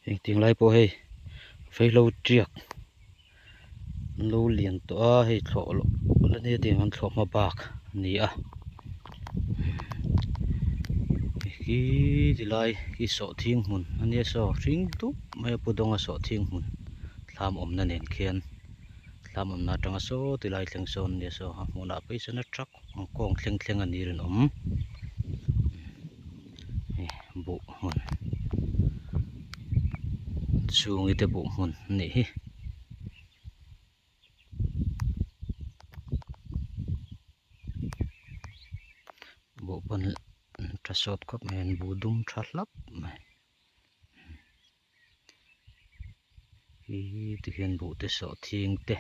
Engtiang lai pawh hei vaihlo tiak an lo lian tawh a hei thlawh loh la nia tiang an thlawh hma bak a ni a khi ti lai khi sawhthing hmun a nia saw hring dup mai a pu dawnga sawhthing hmun thlam awmna nen khian thlam awmna atanga saw ti lai thleng sawn a nia saw a hmunah phei chuan a truck ang kawng thleng thleng a ni rinawm. Buh hmun chhungi te buh hmun a nih hi. Buh pawn tha sawt khawp mai an buh dum tha hlap mai. Hi tikhian buh te sawhthing te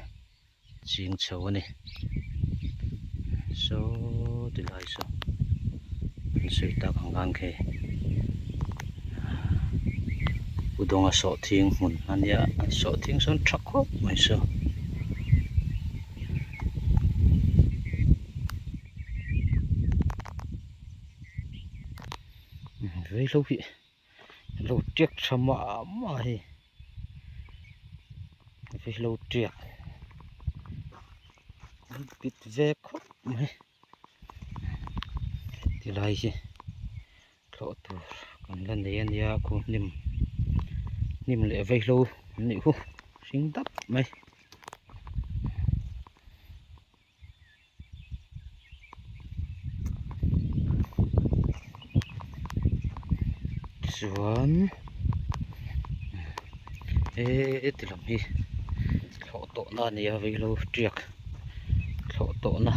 ching chho a ni saw ti lai saw an sawi tak ang khan khi Pu Dawnga sawhthing hmun a nia an sawhthing sawn tha khawp mai saw. Vaihlo hi. Lo tiak tha mah mah a hei vaihlo tiak an pit ve khawp mai tilai hi thlawh tur kan la nei a nia khu hnim hnim leh vaihlo an nih khu hring dap mai. Chuan heti lam hi thlawh tawhna a ni a vaihlo tiak thlawh tawhna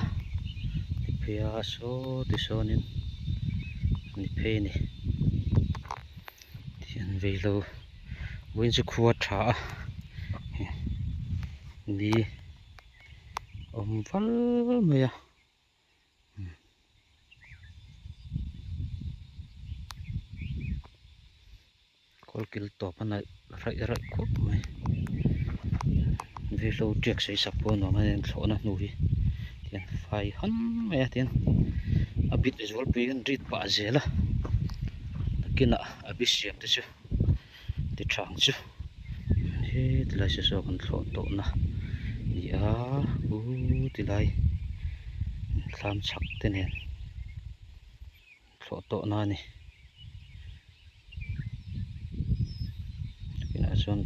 ni phei a saw ti sawnin ni phei a ni tihian vaihlo vawiin chu khua tha a ni. Awm val mai a kawlkil tawp a nalh raih raih khawp mai vaihlo tiak sawi sak pawh a nuam a heng thlawhna hnu hi tiang fai han mai a tiang a bit zualpui an rit pah zel a nakinah a bi siam te chu. Ti tha ang chu he tilai se saw kan thlawh tawh na ni a u tilai thlam chhak te nen thlawh tawh na a ni tunah chuan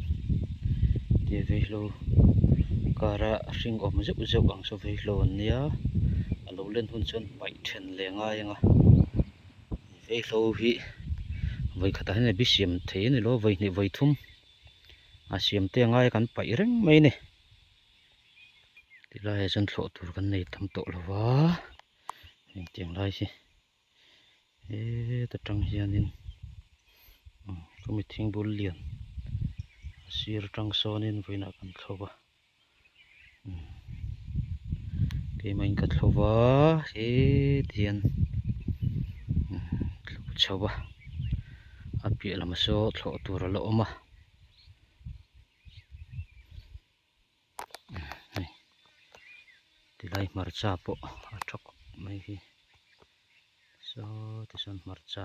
ti vaihlo kara hring awm zeuh zeuh ang saw vaihlo an nia a lo len hun chuan paih then leh ngai ang a. Vaihlo hi vawi khatah hian a bi siam thei a ni lo vawi hnih vawi thum a siam te a ngai a kan paih reng mai a ni tilaiah chuan thlawh tur kan nei tam tawh lo va engtiang lai hi heta tang hianin chumi thing bul lian a sir atang sawnin vawiinah kan thlo va. Keimah in ka thlo va heti hian thlo chho a a piah lamah saw thlawh tur a la awm a hei tilai hmarcha pawh a tha khawp mai hi saw tichuan hmarcha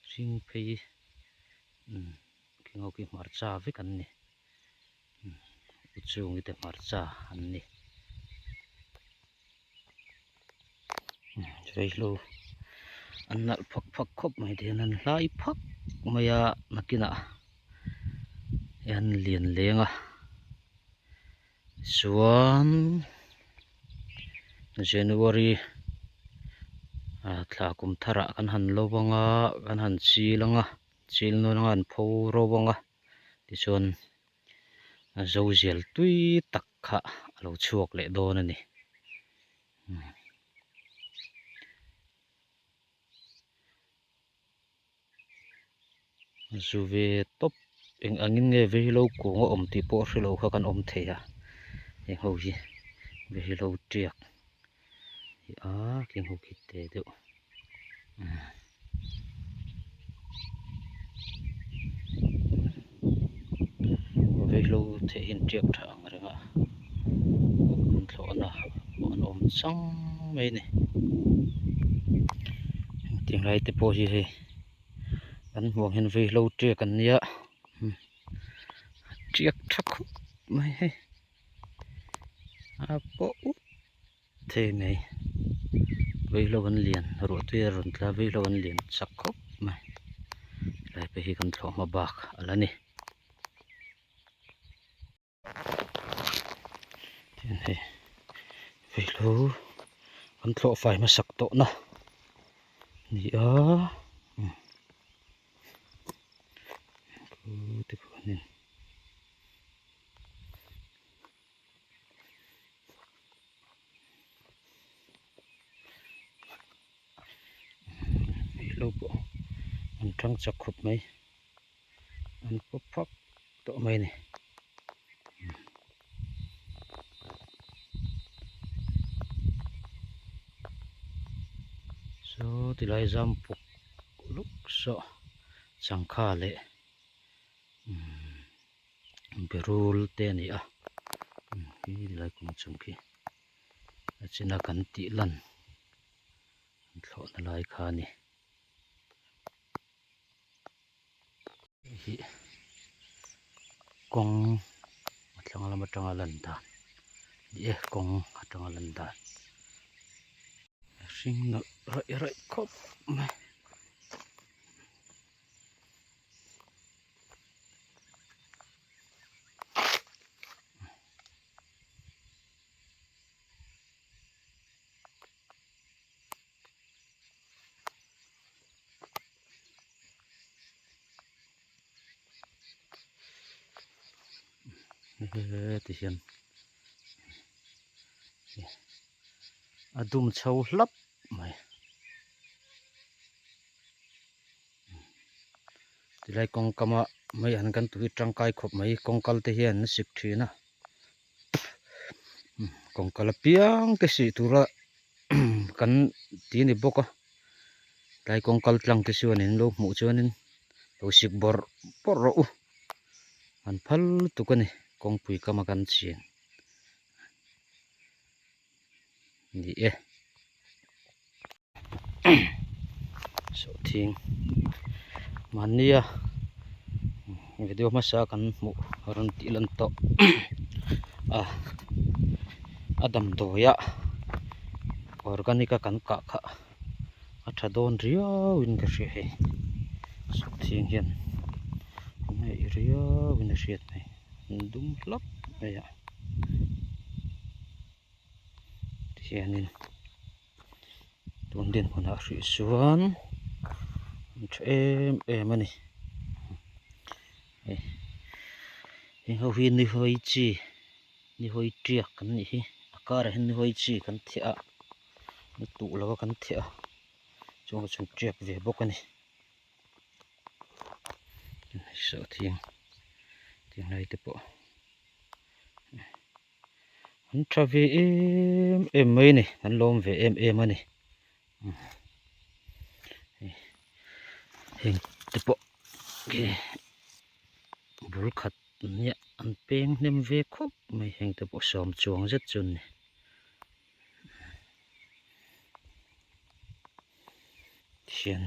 hring phei khing ho khi hmarcha vek an ni. U chungi te hmarcha an ni vaihlo an nalh phak phak khawp mai te hian an hlai phak mai a nakinah an lian leng a chuan January ah thla kum tharah kan han lo ang a kan han chil ang a chil nawn anga an pho ro ang a. Tichuan zo zial tui tak kha a lo chhuak leh dawn a ni. Zu ve tawp eng angin nge vehilo kung a awm tih pawh hrelo kha kan awm thei a heng ho hi vehilo tiak hi a kheng ho khi te deuh. Vaihlo theih hi an tiak tha ang reng a an thlawhna pawh an awm chang mai a ni engtiang lai te pawh hi hei kan hmuh ang hian vaihlo tiak an nia. Tiak tha khawp mai hei a pawh ut thei mai vaihlo an lian ruahtui a rawn tla vaihlo an lian chak khawp mai helai pawh hi kan thlawh hma bak a la ni. Tin hei vaihlo kan thlawh fai hmasak tawh na ni a. Lo pawh an thang chak khawp mai an pawp phak tawh mai a ni. Saw tilai zam puk luk saw changkha leh umm berul te a ni a khi tilai kawng chung khi a china kan tih lan an thlawhna lai kha a ni. Hei hi kawng a thlang lam atanga lan dan ni e kawng atanga lan dan a hring nalh raih raih khawp mai. Heti hian a dum chho hlap mai tilai kawng kam ah mai an kan tui tangkai khawp mai kawng kal te hian an sik thin a kawng kal apiang te sih tura kan ti a ni bawk a tlai kawng kal tlang te chuan in lo hmuh chuanin lo sik bawrh bawrh rawh u an phal lutuk a ni kawngpui kam a kan chin ni e sawhthing mahnia video hmasa kan hmuh rawn tih lan tawh a a damdawi ah organic a kan kah kha a tha dawn riau in ka hria hei sawhthing hian a ngaih riau in a hriat mai an dum hlap mai a tihianin tun dinhmunah hrih chuan an tha em em a ni hei heng ho hi nihawi chi nihawi tiak kan nih hi a karah hian nihawi chi kan theh a ni tuh lo a kan theh a chuan chu tiak ve bawk a ni sawhthing tinglai te pawh. An tha ve em em mai a ni an lawm ve em em a ni heng te pawh khi bul khat nia an peng hnem ve khawp mai heng te pawh sawm chuang zet chu an ni. Thian.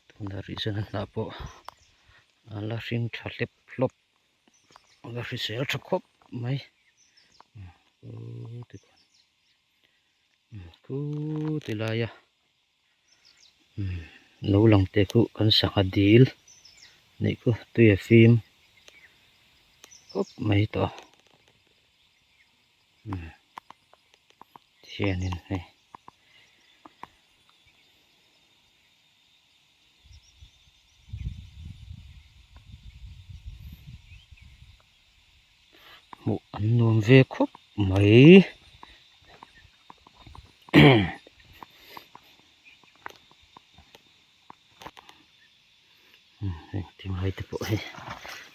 Tunah rih chuan a hnah pawh a la hring tha hlep hlawp a la hrisel tha khawp mai khu ti laia lo lang te khu kan sangha dil neih khu tui a fim khawp mai tawh a. Hianin hei hmuh an nuam ve khawp mai heng tinglai te pawh hi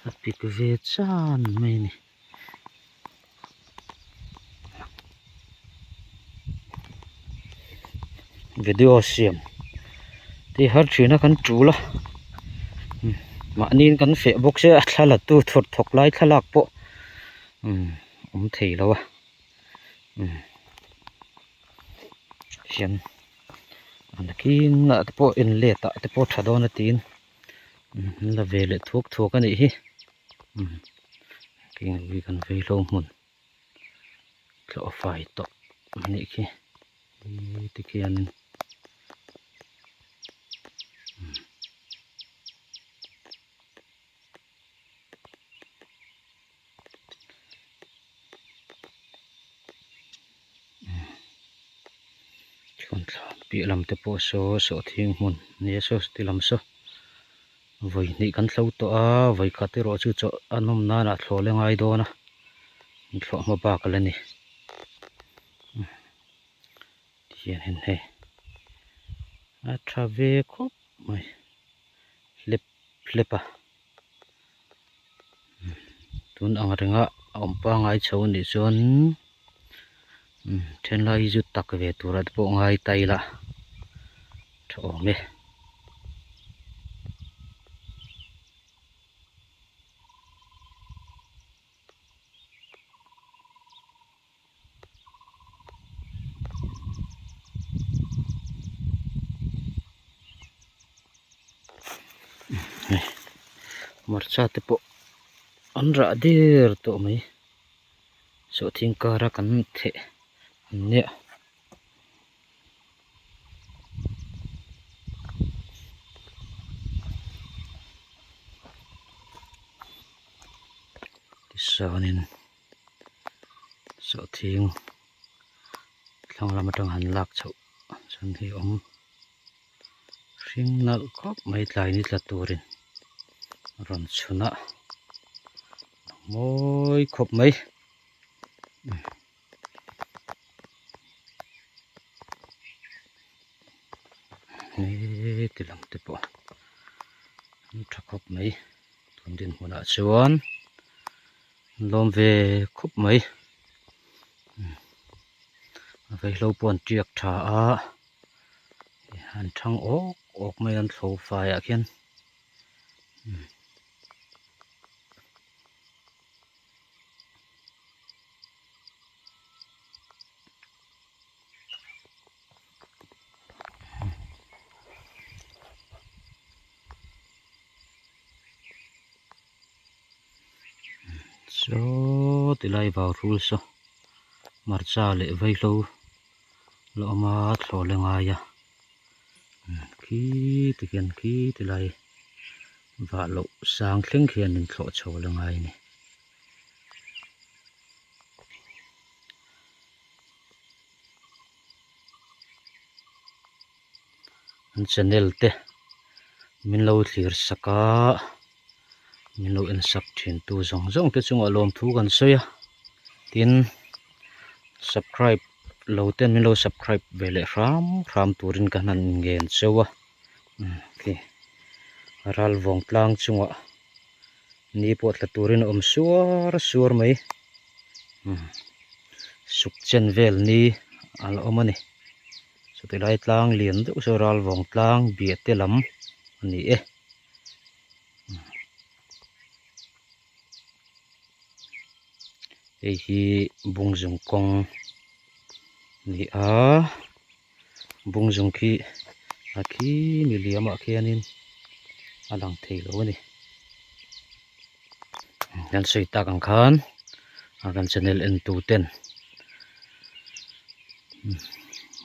a pik ve chan mai a ni. Video siam tih har thin a kan tul a mahni in kan feh bawk se a thla la tu thawt thawk lai thlalak pawh awm thei lo a hian a nakin ah te pawh en let ah te pawh tha dawn a tiin. An la ve leh thuak thuak a nih hi umm keng hi kan vei hlo hmun thlawh a fai tawh a nih khi tikhianin. Chuan thla piah lam te pawh saw sawhthing hmun nia saw ti lam saw vawi hnih kan thlo tawh a vawi khat erawh chu chawlh a nawm nan ah thlawh la ngai dawn a thlawh hma bak a la ni tihian hei a tha ve khawp mai hlep hlep a. Tun ang renga a awm pangai chho anih chuan then lai hi chu tak ve tura te pawh ngai ta ila tha awm e. Hmarcha te pawh an rah der tawh mai sawhthing kara kan theh an nia. Tichuanin sawhthing thlang lam atang han lak chhoh chuan hei a awm hring nalh khawp mai tlai ni tla turin a rawn chhun a mawi khawp mai. Heti lam te pawh an tha khawp mai tun dinhmunah chuan an lawm ve khawp mai a vaihlo pawh an tiak tha a an thang awk awk mai a an thlo faiah khian. Saw tilai vau hrul saw hmarcha leh vaihlo la awm a thlawh la ngai a khi tikhian khi tilai vah loh sang thleng khian in thlawh chho la ngai a ni. An channel te min lo thlir sak a min lo en sak thin tu zawng zawng te chungah lawmthu kan sawi a tin subscribe lo ten min lo subscribe ve leh hram hram turin ka han ngen cheu a khi ral vawng tlang chungah ni pawh tla turin a awm suar suar mai suk chen vel ni a la awm a ni chuti lai tlang lian deuh saw ral vawng tlang biah te lam a ni e. Hei hi bungzung kawng a ni a bungzung khi a khi mi liamah khianin a lang thei lo a ni kan sawi tak ang khan a kan channel en tu ten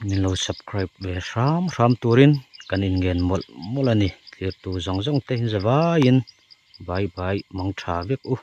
min lo subscribe ve hram hram turin kan inngen mawlh mawlh a ni thlir tu zawng zawng te hi zavaiin bye bye mang tha vek u.